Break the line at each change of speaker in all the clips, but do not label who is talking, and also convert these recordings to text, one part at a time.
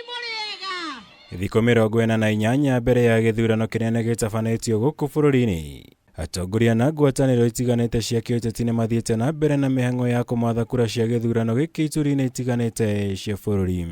Mũrĩega.
Thikũ 48 mbere ya gĩthurano kĩnene gĩtabanĩtio gũkũ bũrũri-inĩ, atongoria na ngwatanĩro itiganĩte cia kĩũteti nĩ mathiĩte na mbere na mĩhang'o ya kũmatha kura cia gĩthurano gĩkĩ ituri-inĩ itiganĩte cia bũrũri.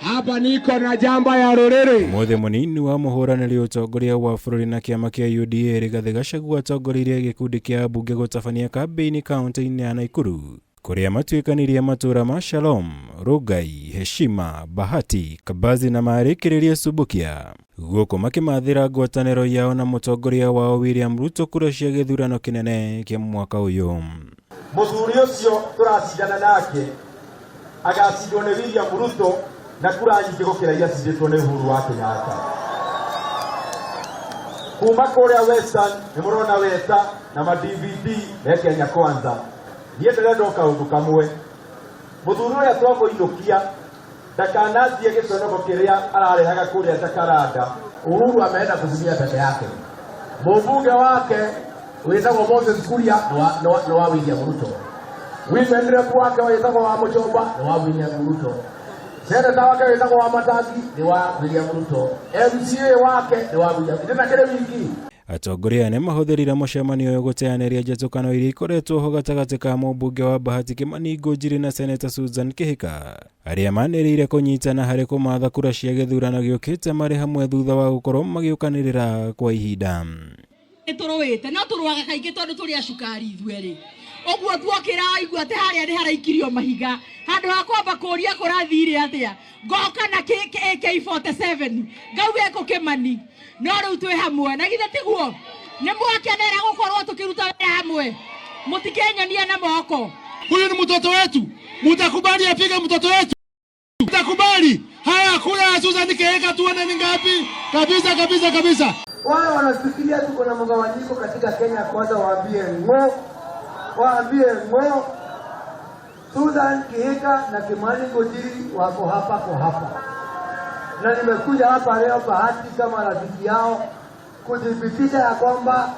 Hapa niko na jamba ya rũrĩrĩ.
Ũmũthĩ mũnini wa mũhũranĩri ũtongoria wa bũrũri na kĩama kĩa UDA Rigathĩ Gachagua atongoreirie gĩkundi kĩa ambunge gũtabania kambĩini kaũntĩ-inĩ ya Naikuru kũrĩa matuĩkanirie matũũra ma Shalom, Rongai, Heshima, Bahati, Kabazi na marĩkĩrĩria Subukia. Gũkũ makĩmathĩra ngwatanĩro yao na mũtongoria wao William Ruto kura cia gĩthurano kĩnene kĩa mwaka ũyũ.
Mũthuri ũcio tũracindana nake agacindwo nĩ William Ruto na kura nyingĩ gũkĩra iria cindĩtwo nĩ Uhuru wa Kenyatta. Kuma kũrĩa Western nĩ mũrona Weta na ma DVD me Kenya Kwanza. Niĩ ndĩrenda o kaũndũ kamwe, mũthuri ũrĩa twamũinũkia ndakanathiĩ gĩconoko kĩrĩa ararehaga kũrĩa Jacaranda.
Uhuru ameenda kuzimia peke yake. Mũmbunge wake wĩtagwo Moses Kuria nĩ wa William Ruto. Women rep wake wĩtagwo wa Mũchomba nĩ wa William Ruto. Seneta wake wĩtagwo wa Matangi nĩ wa William Ruto. MCA wake nĩ wa William. Ithe takĩrĩ wiki.
Atongoria aya nĩmahũthĩrire mũcemanio ũyũ gũteanĩria njatũkano iria ikoretwo ho gatagatĩ ka mũmbunge wa Bahati Kimani Ngunjiri na Seneta Susan Kihika arĩa manĩrĩire kũnyitana harĩ kũmatha kura cia gĩthurano gĩũkĩte marĩ hamwe thutha wa gũkorwo magĩũkanĩrĩra kwa ihinda.
Nĩ tũrũĩte no tũrũaga kaingĩ tondũ tũrĩ acukari ithuerĩ. Ũguo tuokĩra waigua atĩ harĩa nĩ haraikirio mahiga, handũ ha kwamba kũria kũrathire atĩa, ngoka na AK47 ngauga ĩkũ Kĩmani. No rĩu twĩ hamwe, na githĩ tiguo? Nĩ mwakenera gũkorwo tũkĩruta wĩra hamwe? Mũtikenyonia na moko.
Huyu ni mtoto wetu, mutakubali apige mtoto wetu? Mtakubali? Haya, kura ya Susan Kihika tuone ni ngapi? Kabisa kabisa kabisa.
Wale wanafikiria tuko na mgawanyiko katika Kenya Kwanza, waambie ng'o, waambie ng'o. Susan Kihika na Kimani Ngunjiri wako hapa kwa hapa, na nimekuja hapa leo Bahati kama rafiki yao kuthibitisha ya kwamba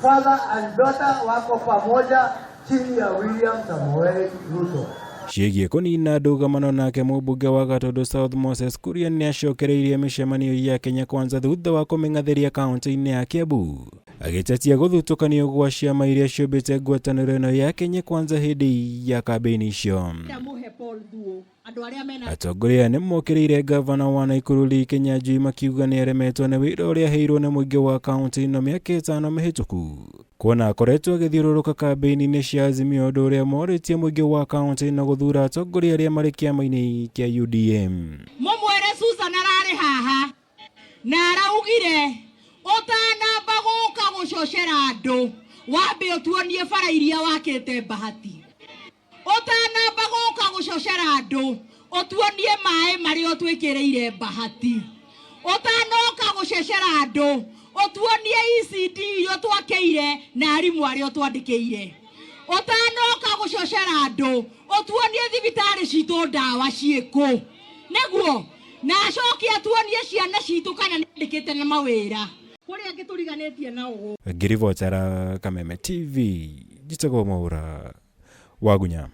father and daughter wako pamoja chini ya William Samoei Ruto.
Ciĩgiĩ kũnina ndũgamano nake mũmbunge wa Gatundu South Moses Kuria nĩ acokereirie mĩcemanio ya Kenya Kwanza thutha wa kũmĩng'athĩria kaũntĩ-inĩ ya Kiambu agĩtetia gũthutũkanio gwa ciama iria ciũmbĩte ngwatanĩro ĩno ya Kenya Kwanza hĩndĩ ya kambĩini icio.
Ndamũhe Paul Thuo andũ arĩa mena
Atongoria aya nĩ mokĩrĩire ngavana wa Naikuru Lee Kinyanjui makiuga nĩ aremetwo nĩ wĩra ũrĩa aheirwo nĩ mũingĩ wa kaũntĩ ĩno mĩaka ĩtano mĩhĩtũku kuona akoretwo agĩthiũrũrũka kambĩini-inĩ cia Azimio ũndũ ũrĩa morĩtie mũingĩ wa kaũntĩ ĩno gũthura atongoria arĩa marĩ kĩama-inĩ kĩa UDA.
Mũmwĩre Susan ararĩ haha na araugire ũtanamba gũka gũcocera andũ wambe ũtuonie bara iria wakĩte Bahati. Ũtanamba gũka gũcocera andũ ũtuonie maĩ marĩa ũtwĩkĩrĩire Bahati. Ũtanoka gũcecera andũ ũtuonie ECD iria twakĩire na arimũ arĩa ũtwandĩkĩire. Ũtanoka gũcocera andũ ũtuonie thibitarĩ citũ ndawa ciĩkũ. Nĩguo na acoke atuonie ciana citũ kana nĩandĩkĩte na mawĩra. Kũrĩa angĩ tũriganĩtie na ũũ.
Ngĩribotera Kameme TV, njĩtagwo Mwaũra Wagunya.